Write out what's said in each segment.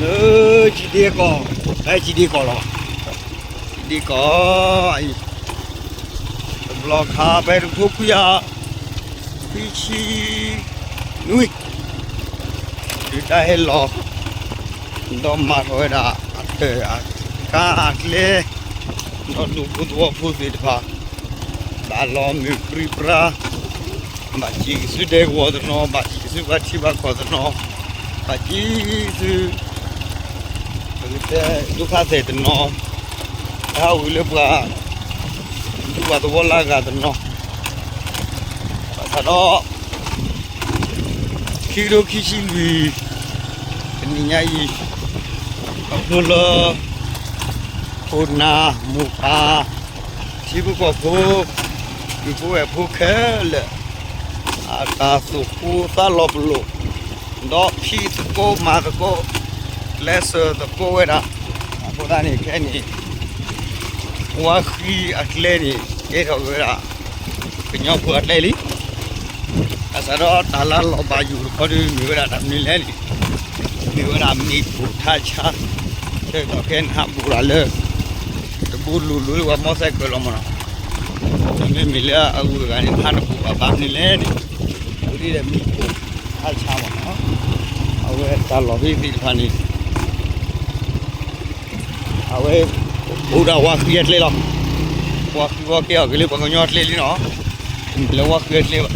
လၢ ကံဒ့ကီၢ်, ဖဲကံဒ့ကီၢ်လီၤ, ကံဒ့ကီၢ်အံၤ, တဘျီခါဖဲတကထိခွံကယၤ ခွံဆံနွံ, ဒုးတၢ်ဟဲလီၤ ဒီးမၤထီၣ်ဝဲဒၣ် အတၢ်အကါအကျဲ, ဒီးဒူဖိသဝီဖိသ့ၣ်တဖၣ် ဘၣ်လီၤမုၢ်ပြံပြါ, ဘၣ်စံးက့ၤဆူဒဲကဝီၤတနီၤ, ဘၣ်စံးက့ၤဆူဘါထံဘါကီၢ်တနီၤ, ဘၣ်စံးက့ၤဆူ ပကတဲ ဒုက္ခသည်တနီၤ, ဟးဝံၤလၢပှၤ ဒူပှၤသဝီလၢအဂၤတနီၤ, ဘၣ်ဆၣ်ဒီး ခံကထိခံဆံလွံၢ် တနံၤညါအံၤ, ခီဖျိလၢ ခိၣ်နၢ်မိၢ်ပၢ် ထံဖိကီၢ်ဖိ ဒူဖိဝဲၢ်ဖိခဲလၢာ် အတၢ်သူၣ်ဃိသးလီၤပလိာ်, ဒီးဖံးသကိးမၤသကိး ကျဲးစၢးသကိးဝဲဒၣ်, အဃိသတးန့ၣ် ခဲအံၤန့ၣ် ဝါဃံအကျဲန့ၣ် ကဲထီၣ်က့ၤဝဲဒၣ် ကညီဖိအကျဲလံ. ဘၣ်ဆၣ်ဒီးတၢ်လၢလီၤဘၣ်ယိၣ်တခီဒီး မ့ၢ်ဝဲဒၣ်တၢ်မနုၤလဲၣ်န့ၣ်, မ့ၢ်ဝဲဒၣ်မ့ၣ်ပိၢ်ထးဆါ, ဆၢကတီၢ်ခဲအံၤန့ၣ် ဟးဘူးတၢ်လၢ တဘူးလူၤလူၤလၢပှၤမီစဲးကၢၤလီၤမးနီၤ, မ့မ့ၢ်လၢအဂုၤအဂၤန့ၣ် ဟးတဘူးဘၣ်ဘၣ်မနုၤလဲၣ်န့ၣ်, ဝံၤဒ်ဒီးမ့ၣ်ပိၢ်ထးဆါမးနီၤ, အဝဲတၢ်လီၢ်ဖဲသ့ၣ်တဖၣ်န့ၣ် အဝဲ အိၣ်ဒၣ်ဝါဃံအကျဲလီၤ. ဝါဃံဝဲကဲအီၤက့ၤလၢပှၤကညီအကျဲလံနီၤ, မ့ၢ်လၢဝါဃံအကျဲဘၣ်,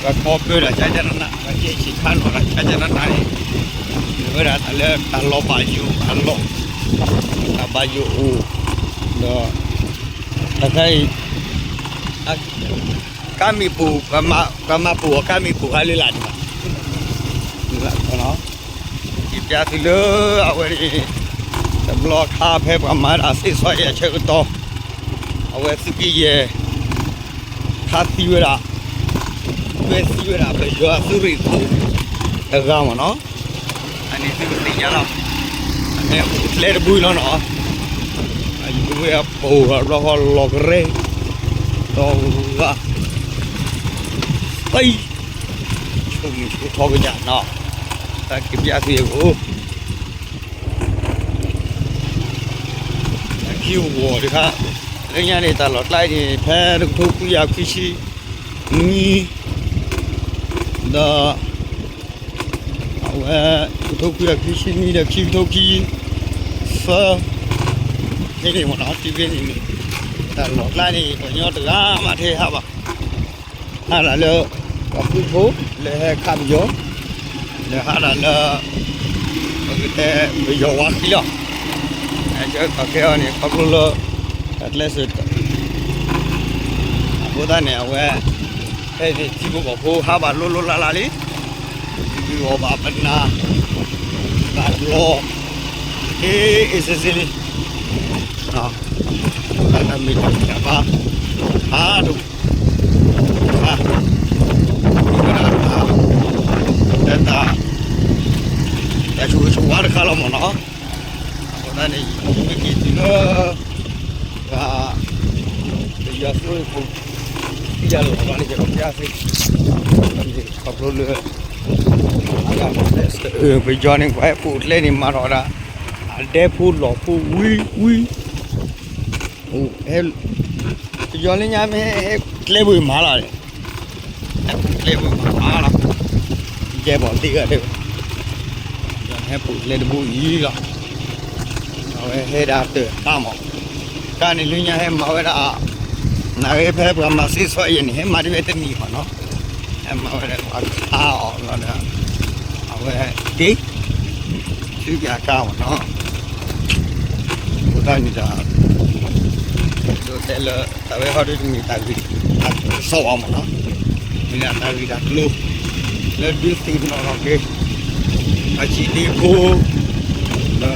ပှၤခီပၢဒၣ်ကၠၢကၠၢနးနး, ပှၤကဲဆံးခါနီၤဒၣ်ကၠၢကၠၢနးနးန့ၣ်, မ့ၢ်ဝဲဒၣ်တၢ်လၢတၢ်လီၤဘၣ်ယိၣ်အလီၢ်, တၢ်ဘၣ်ယိၣ်အိၣ်, ဒီး တခါအံၤ ကါမ့ၣ်ပိၢ်, ပှၤမၤပိၢ်အီၤကါမ့ၣ်ပိၢ်ခါလၢလာ်န့ၣ်ဘၣ်, ယပျးသုလၢအဝဲန့ၣ် တဘျီခါဖဲပှၤမၤဒၣ်သ့ၣ်ဆီအံၤအဆၢကတီၢ်, အဝဲသုးက့ယဲၢ် ခးသံဝဲဒၣ်, ကွဲသံဝဲဒၣ် ပယီၤသုးရ့ၣ်ခိၣ်တဂၤမးနီၤ, အန့ၣ်သုကသ့ၣ်ညါလီၤ, အမ့ၢ်အိၣ်ကျဲတဘိလီၤနီၤ, အယိဝဲအပိၢ်အဘျီဃီလီၤကရဲ, ဒီးဂၤ သံ ဆိၣ်ဂ့ၤဆိၣ်ထီၣ်ကညးနီၤ, တၢ်ကပျးသုအံၤအိၣ် ခံဂီၤတခါ, လၢညါန့ၣ် တၢ်လီၢ်ကျါအံၤန့ၣ် ဖဲတကထိခွံကယၤခွံဆံနွံ, ဒီး အဝဲ တကထိခွံကယၤခွံဆံနွံဒီး ခံကထိခံဆံသၢ ဖဲန့ၣ်မးနီၤ, တုၤဖဲန့ၣ်န့ၣ် တၢ်လီၢ်ကျါန့ၣ် ပှၤကညီတဂၤမးထဲဟးဘၣ် ဟးဒၣ်လၢ ပှၤဃုဖိ လၢဟဲခးပယီၤ, လၢဟးဒၣ်လၢ ပကတဲ ပယီၤဝါဃံလီၤ. အကဲအီၤန့ၣ် ခီဖျိလၢ တၢ်ကျဲးစၢး အဃိသတးန့ၣ် အဝဲ ဖဲန့ၣ် ထံဖိကီၢ်ဖိဟးဘၣ်လိၤလိၤလးလးလံ, ဂုၤဂုၤဂီၤဂီၤဘၣ်ပနၢ် ဘၣ်ဘျီ အေးအေးဆေးဆေးလံ, တၢ်မ့ၢ်တၢ်ဖံးတၢ်မၤ ဟးဒိၣ် ခါ ဝဲဒၣ် တၢ် တၢ်ဆိၣ်ဂ့ၤဆိၣ်ဝါတခါလီၤမးနီၤ, အဃိသတးန့ၣ် ယမ့ၢ်က့ၤတုၤလၢ ပှၤ ပယီၤသုးခိၣ် ယၤလီၤလီၤန့ၣ် ယကပျးသု ခီဖျိလၢ အ ပယီၤန့ၣ် ပှၤဟဲပိာ်ကျဲန့ၣ် မၤထီၣ်ဝဲဒၣ် အဒဲဖိလီၢ်ဖိဝံၤဝံၤ ပယီၤလၢညါမ့ၢ်ဟဲကျဲဘိမၤလီၤန့ၣ် ဟဲပိာ်ကျဲဘိမၤလီၤ, ကဲဘီၣ်သ့ဂၤဒဲး ပယီၤန့ၣ်ဟဲပိာ်ကျဲတဘိအံၤလီၤ, အဝဲဟဲဒၣ်တၢ်တၢ်မး, ကါန့ၣ်လၢညါဟဲမၤဝဲဒၣ် နဂ့ၤဖဲပှၤမၤသ့စီအံၤန့ၣ် ဟဲမၤတဝဲတမံၤမးနီၤ, ဟဲမၤဝဲဒၣ်ပှၤခါအီၤလီၤဒီး အဝဲတ့ သုကကါမးနီၤ, အဃိသတးန့ၣ်ဒီး ဒိးတဲလၢ တၢ်ဝဲဟီဒ်တမ့ၢ်တၢ်ဂ့ၢ်တၢ်ကျိၤစီၤအီၤမးနီၤ, မ့ၢ်ဒၣ်တၢ်ဂ့ၢ်တၢ်ကျိၤ လၢဒုးသ့ၣ်နီၣ်ထီၣ်က့ၤ အစံးဒ့ဖိ ဒီး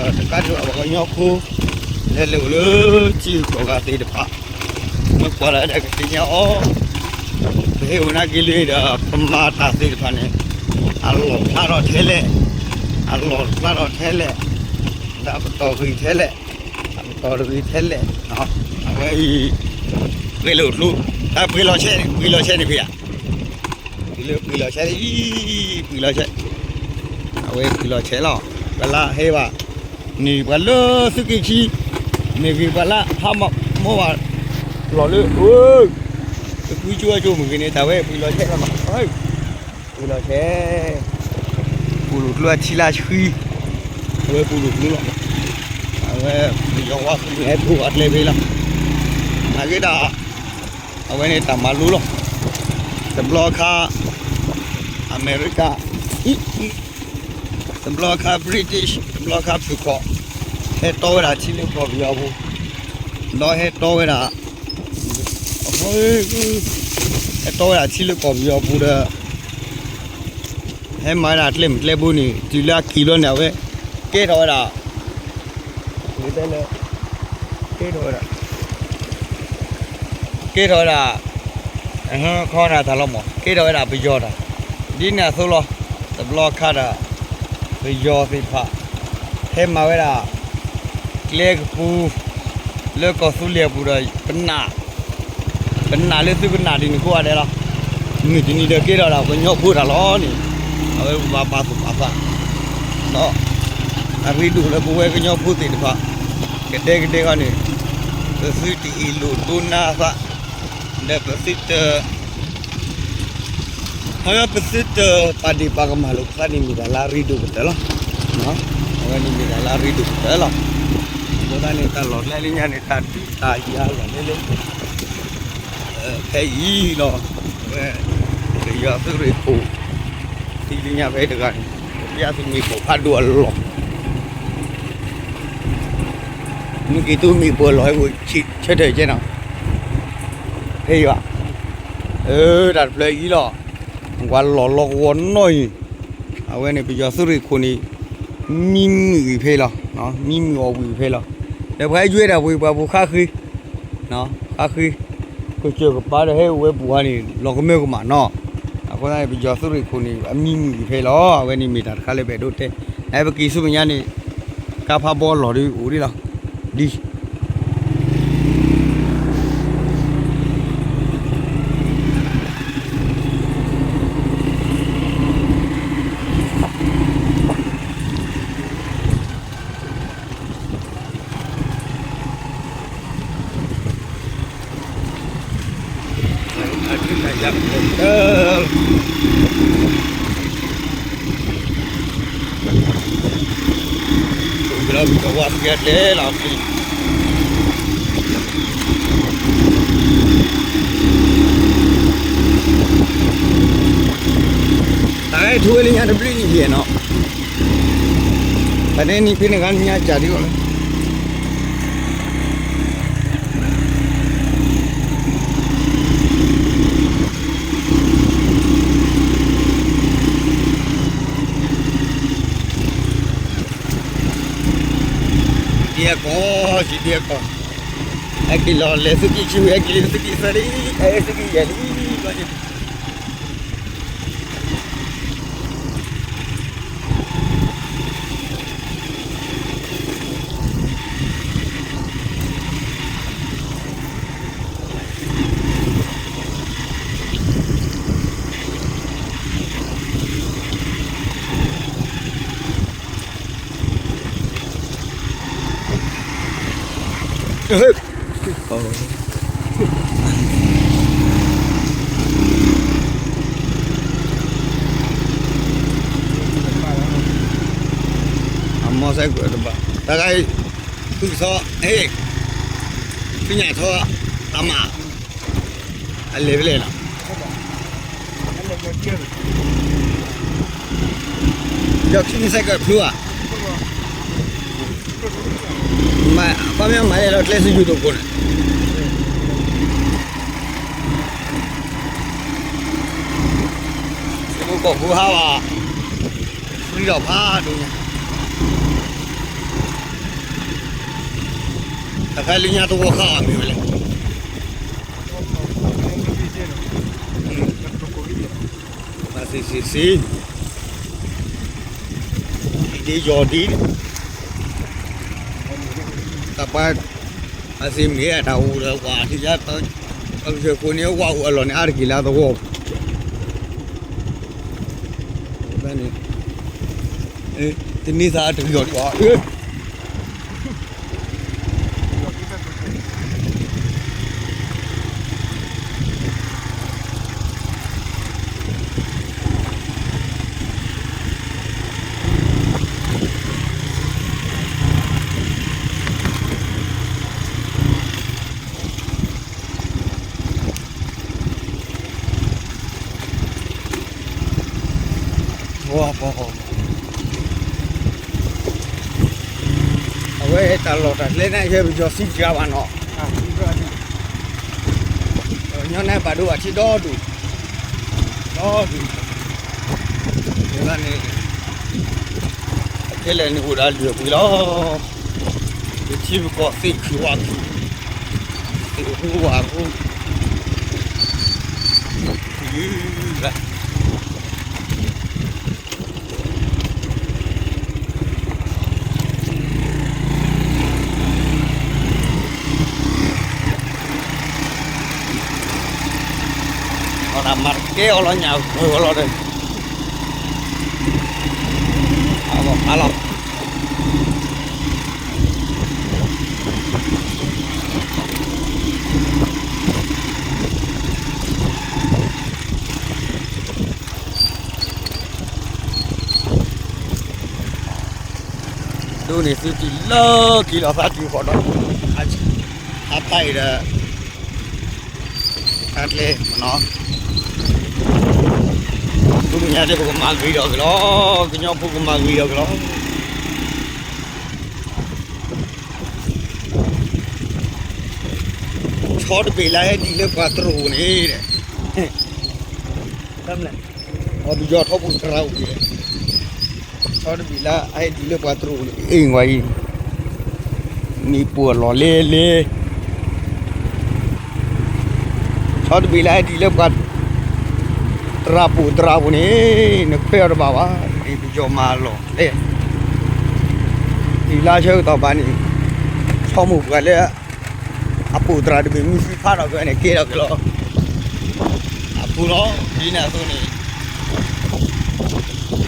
တကးဒံးဘၣ်ပှၤကညီဖိ လၢလဲၤအိၣ်လၢထံဂုၤကီၢ်ဂၤသ့ၣ်တဖၣ် မ့ၢ်ကွၢ်လၢဒၣ်ကသ့ၣ်ညါအီၤ, ပဟဲအိၣ်နာ်က့ၤလံဒီး ပမၤတၢ်သ့ၣ်တဖၣ်န့ၣ် အလီၢ်ဖျါထီၣ်ထဲလဲၣ်, အလီၢ်ဖျါထီၣ်ထဲလဲၣ်, ဒီးပတီၢ်ဂ့ၤထဲလဲၣ်, အပတီၢ်တဂ့ၤထဲလဲၣ်, အဝဲအံၤ ပှဲၤလၢကျိ တၢ်ပှဲၤလီၤဆဲးန့ၣ် ပှဲၤလီၤဆဲးန့ၣ်ဖဲယၤ တုၤလၢပှဲၤလီၤဆဲးအံၤ ပှဲၤလီၤဆဲး, အဝဲပှဲၤလီၤဆဲးလီၤ ပှၤလၢဟဲဘၣ်န့ၣ် ပှၤလၢသုးက့ခံ မ့ၢ်ဂ့ၤ ပှၤလၢဟးမၤမိၢ်ဘၣ်လီၤလၢ တကွံကၠိအကၠိမ့ၢ်ဂ့ၤန့ၣ် တၢ်ဝဲပှ့ၤလီၤဆဲးလီၤနီၤ, ပှ့ၤလီၤဆဲး, ပူၤလိာ်ကျိအထံလၢဆှံ, အဝဲပူၤလိာ်ကျိလီၤ, အဝဲ ပယီၤဝါသုးန့ၣ်ဟဲဖှိၣ်အကျဲဖဲလီၤ, နာ်က့ဒၣ် အဝဲန့ၣ်တၢ်မၤလိလီၤ, တဘျီခါ အမဲရကၤ တဘျီခါ British တဘျီခါဖုၣ်ခီၣ် ဟဲတီဝဲဒၣ်ထံလၢကီၢ်ပယီၤပူၤ, ဒီးဟဲတီဝဲဒၣ် ဟဲတီဝဲဒၣ်ထံလၢကီၢ်ပယီၤပူၤဒီး ဟဲမၤဝဲဒၣ်ကျဲမုၢ်ကျဲဘိန့ၣ် တုၤလၢအက့ၤဘျီန့ၣ် အဝဲကဲထီၣ်ဝဲဒၣ် တဲလၢ ကဲထီၣ်ဝဲဒၣ် ကဲထီၣ်ဝဲဒၣ် ခီနၤတၢ်လီၤမး ကဲထီၣ်ဝဲဒၣ်ပယီၤတၢ်, ဒ်န့ၣ်အသိးလီၤ, တဘျီခါဒီး ပယီၤသ့ၣ်တဖၣ် ဟဲမၤဝဲဒၣ် ကျဲကပူၤ လၢကီၢ်သူလ့ၤအပူၤဒီး ပနာ် ပနာ်လၢသုကနၣ်ဒ်န့ၣ်ကိးဂၤဒဲးလီၤ, မုၢ်တနံၤဒီးကဲထီၣ်ဒၣ်ကညီဖိတၢ်လီၤန့ၣ်, အဝဲပဘၣ်ပာ်သူၣ်ပာ်သး ဒီး အရ့ဒိၣ်လၢပဝဲကညီဖိသ့ၣ်တဖၣ် ကဒဲကဒဲခီန့ၣ် ပသုတအ့ၣ်လိာ်ဒိနါသး ဒီးပသုတ ခီပသုတပာ်ဒ့ၣ်ပာ်ကမၣ်လိာ်ပသးန့ၣ်မ့ၢ်တၢ်လၢအရ့ဒိၣ်ကတၢၢ်လီၤ, အဝဲန့ၣ်မ့ၢ်တၢ်လၢအရ့ဒိၣ်ကတၢၢ်လီၤ, အဃိသတးန့ၣ် တၢ်လီၢ်လၢလၢညါန့ၣ် တၢ်ဒုးတၢ်ယၤလီၢ်လၢလၢ ဖဲအံၤလီၤ, အဝဲ ပယီၤသုးရ့ၣ်ခိၣ် သံလၢညါဖဲတဂၤန့ၣ် ပယီၤသုးမ့ၣ်ပိၢ်ဖးဒိၣ်အလီၢ် မ့ၢ်က့ၤသူမ့ၣ်ပိၢ်လီၤဟဲအိၣ်ဆံးဆၢထၢၣ်ကဲနီၤ, ဖဲယွၤ, အၢ တၢ်တဖျၢၣ်အံၤလီၤ, ပှၤလီၢ်လီၤကဝီၤနီၢ်အံၤ, အဝဲန့ၣ် ပယီၤသုးရ့ၣ်ခိၣ်န့ၣ် မံမုာ်ဂ့ၤဖဲလီၤ, မံမုာ်အီၣ်ဝံၣ်ဖဲလီၤ, ဒီးပှၤဟဲယွဲဒၣ်ပှ့ၤပှၤပူၤဃါဃ့ ဃါဃ့, ကစၢၢ်ကပၤဒီးဟဲအိၣ်ဝဲပူၤဟါန့ၣ် လီၤကမၢကမၣ်နီၤ, အဃိသတးန့ၣ် ပယီၤသုးရ့ၣ်ခိၣ်န့ၣ် အမံမုာ်ဂ့ၤဖဲလီၤ, အဝဲန့ၣ်မ့ၢ်တၢ်တခါလၢပအဲၣ်ဒိးတဲ, နပက့ၤဆူမဲာ်ညါန့ၣ် ကါဖးဘီလီၢ်ဒုးအိၣ်ဒံးလီၤ, ဒ် တၢ်ဂဲၤထူဝဲလၢညါတဘျုးနံၣ်ယဲၢ်နီၤ, တၢ်န့ၣ်နံၣ်ဖဲန့ၣ်ဂၤညါစၢ်ဒံးအီၤလၢ ဒ်အကီၢ် စံးဒ်အကီၢ်, ဟဲက့ၤလီၤလဲၤသုးက့ခံဝံၤ ဟဲက့ၤလၢသုးက့သၢလံ, ဟဲသုးက့ယဲၢ်လံ, အမီၢ်စဲးကွဲးတဘၣ် တၢ်ဂၤ ဖုကစီ ဟ့ၣ် ဖုညၣ်ထီ အမး အလဲၤဖဲလဲၣ်လီၤ ဒီးခံမံၤစဲးကဖျိဧါ, ခီပညီမၤလဲၣ်လီၤကျဲစယူၤတကိးန့ၣ်, စကိးကီၢ်ဖိဟါဘၣ်, ဖှံလီၤဖးဒိၣ်ညါ, တခါလၢညါတဝီခါအီၤမ့ၢ်ဝဲလဲၣ် ဘၣ်စံးစံးစံး, ဒ်ယီၤဒ်, တၢ်ပှၤ, အစံးမ့ၢ်အတၢ်အိၣ်ဒီးဝဲထံၣ်ယါ, ပကစၢၢ်ခိၣ်န့ၣ် ဝဲအိၣ်အလီၢ်န့ၣ် အါတက့ၢ်လၢသဝီပူၤ, န့ၣ် တန့ၢ်သးတဂ့ၤအီၤဒံးဘၣ်. အဝဲတၢ်လီၢ်တၢ်ကျဲန့ၣ် ယဲပယီၤစံးကဘၣ်နီၤ, ညီန့ၣ်ဘၣ်ဒိဘၣ်ထံးဒီဒူၣ်, ဒီဒူၣ်, န့ၣ် အခဲလၢာ်န့ၣ်အိၣ်ဒီးလုၢ်အပှ့ၤလီၤ. ယထံပကီၢ်သ့ၣ်ခုၣ်ဝါခုၣ်, သ့ၣ်ဟူဝါဟူ, အီၣ်တၢ်မၤတကဲအီၤလီၤညၣ်ဂၢၢ်အီၤလီၤဒီး, အလီၤ ဒ်န့ၣ်သုတုၤလၢက့ၤလီၤသးတုၤဃီဒီး, အဖးအံၤဒီး, တၢ်ကျဲမနီၤ, ဒ်န့ၣ်ညါဒီးပကမၤဂ့ၤဒီးက့ၤလီၤ, ကညီဖိကမၤဂ့ၤဒီးက့ၤလီၤ. ဆီတဘ့ၣ်လၢဟဲဒ်လၢပှၤတြိာ်န့ၣ်, အီၤပယီၤထီဘိတြၢ်အိၣ်, ဆီတဘ့ၣ်လၢအဟဲဒ်လၢပှၤတြိာ်န့ၣ် အ့ၣ်ဝဲအံၤ, မ့ၢ်ပှၤလီၢ်လဲလဲ, ဆီတဘ့ၣ်လၢဟဲဒ်လၢပှၤ တြၢ်ပိာ်တြၢ်ပူၤန့ၣ်, နခွဲးအီၤတဘၣ်ဘၣ်, ပယီၤမၤလီၢ်လဲ, ဒ်လါဆၢကတီၢ်ဘၣ်န့ၣ်, ဆီမိၢ်ပှၢ်လၢ အပိာ်တြၢ်တဘ့ၣ်မ့ၢ်သံဖးထီၣ်က့ၤန့ၣ် ကဲထီၣ်က့ၤလီၤ. အပူၤလီၤ, ဒ်န့ၣ်အသိးန့ၣ်,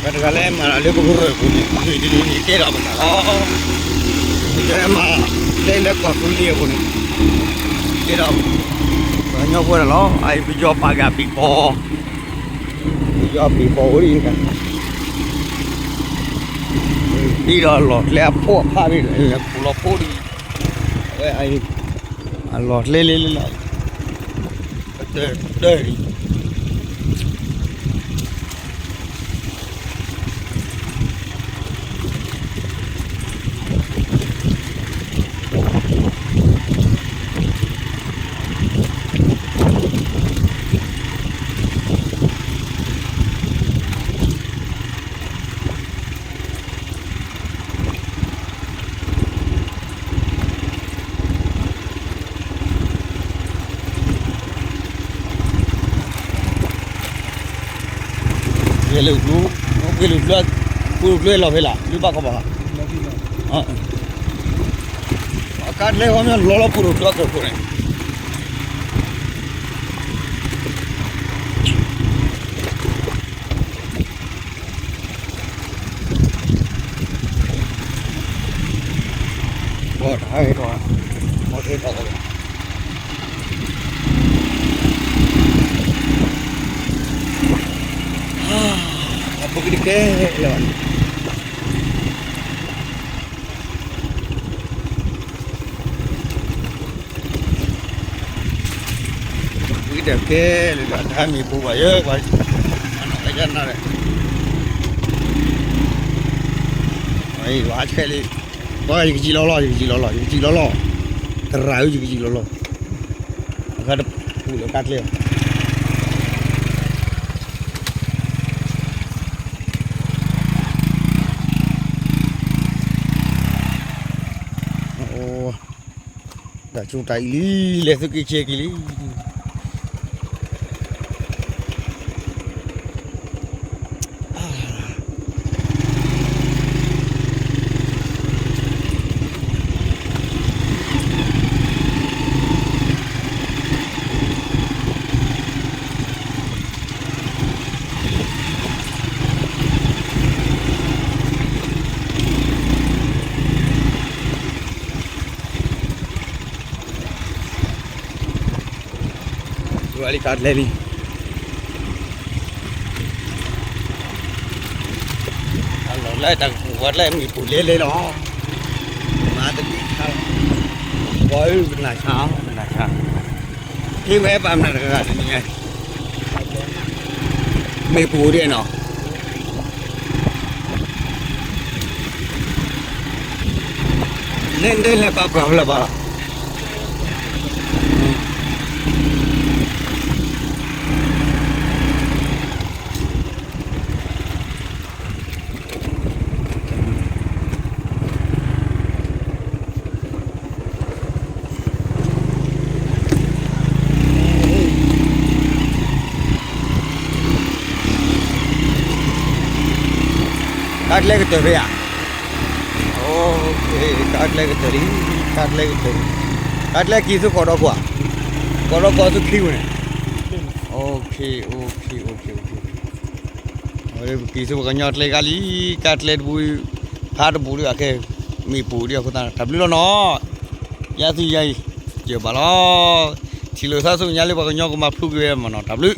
ပှၤတဂၤလၢမၤတၢ်လၢပကရၢၢ်ပူၤန့ၣ်, မ့ၢ်တနံၤန့ၣ်ကဲထီၣ်ပသးလီၤ. ပမၤလၢလၢကီၢ်သူလ့ၤအပူၤန့ၣ်, ကဲထီၣ်, ပှၤကညီဖိဒၣ်လီၤ, အအံၤပယီၤပာ်က့ၤအပ့ၤပီၤ, ပယီၤအပ့ၤပီၤအိၣ်ဒ်န့ၣ်, ဒ်ဒီးလီၢ်ကျဲအဖိအဖးမ့ၢ်, ပူၤလီၤဖိဒ်, အဝဲအံၤ, အလီၢ်ကျဲလ့လ့လီၤ, ပတၢၢ်တၢၢ်ဒ် ကဲလၢကျိ, ကဲလၢကျိ, ဖိကျိလီၤဖဲလၢ်, ဒုးဘၣ်ကီဘၣ်, အကါလဲၤဝဲမ့ၢ်လီၤလီၤဖိကျိကၢၢ်ဖိန့ၣ် ဘီၣ်တဟဲက့ၤထီၣ်, ဘီၣ်တဟဲထီၣ်, အပူၤကတကဲလၢၤဘၣ်န့ၣ်, ဝံၤဒီးကဲလၢၤဒီးတၢ်မ့ၢ်ပူၤဘၣ်ယဲ, ပှၤ, အနၢ်, ပှၤယကစံးလီၤလီၤ, ယကစံးလီၤလီၤ, ယကစံးလီၤလီၤ, တရၣ်ဧၢ ယကစံးလီၤလီၤ, အဂၤတပူၤလၢကါကျဲ တၢ်ကၠိတၢ်အံၤလံ, လဲၤသုက့ၤဆဲးက့ၤလံ. လံ ကါကျဲလံ, အလီၤလၢတၢ်ကပူၤဝဲလၢမ့ၣ်ပိၢ်လဲလဲလီၤ, မၤတဘ့ၣ်ဆါလီၤ, ပှၤအၢ ပနၢ်ဆါ ပနၢ်ဆါ, ဟ့ၣ်ဝဲပာ်မနုၤတဂၤတနံၤညါ, မ့ၣ်ပိၢ်ဒ်နီၤ န့ၣ်ဒ်လဲၤပာ်ပှၤဖျၢၣ်ဘၣ်လီၤ. ကါကျဲကတၢၢ်ဖဲဧါ, ကါကျဲကတၢၢ်လံ, ကါကျဲကတၢၢ်လံ, ကါကျဲက့ၤဆူကီၢ်ဒီကွီၢ်, ကီၢ်ဒီကွီၢ်ဆူခံဝဲန့ၣ်, အဝဲပက့ၤဆူပှၤကညီကျဲဂၤလံ, ကါကျဲတဘူ, ဖးတဘူဒ်အကဲ, မ့ၣ်ပိၢ်ဒ်အဃိသတး တၢ်ဘျုးလီၤနီၤ, ယၤသူယၤအံၤ, ယဘၣ်လီၤ, ထံၣ်လိာ်သးဆူညါလၢပှၤကညီကမၤဖျိက့ၤဝဲမးနီၤ, တၢ်ဘျုး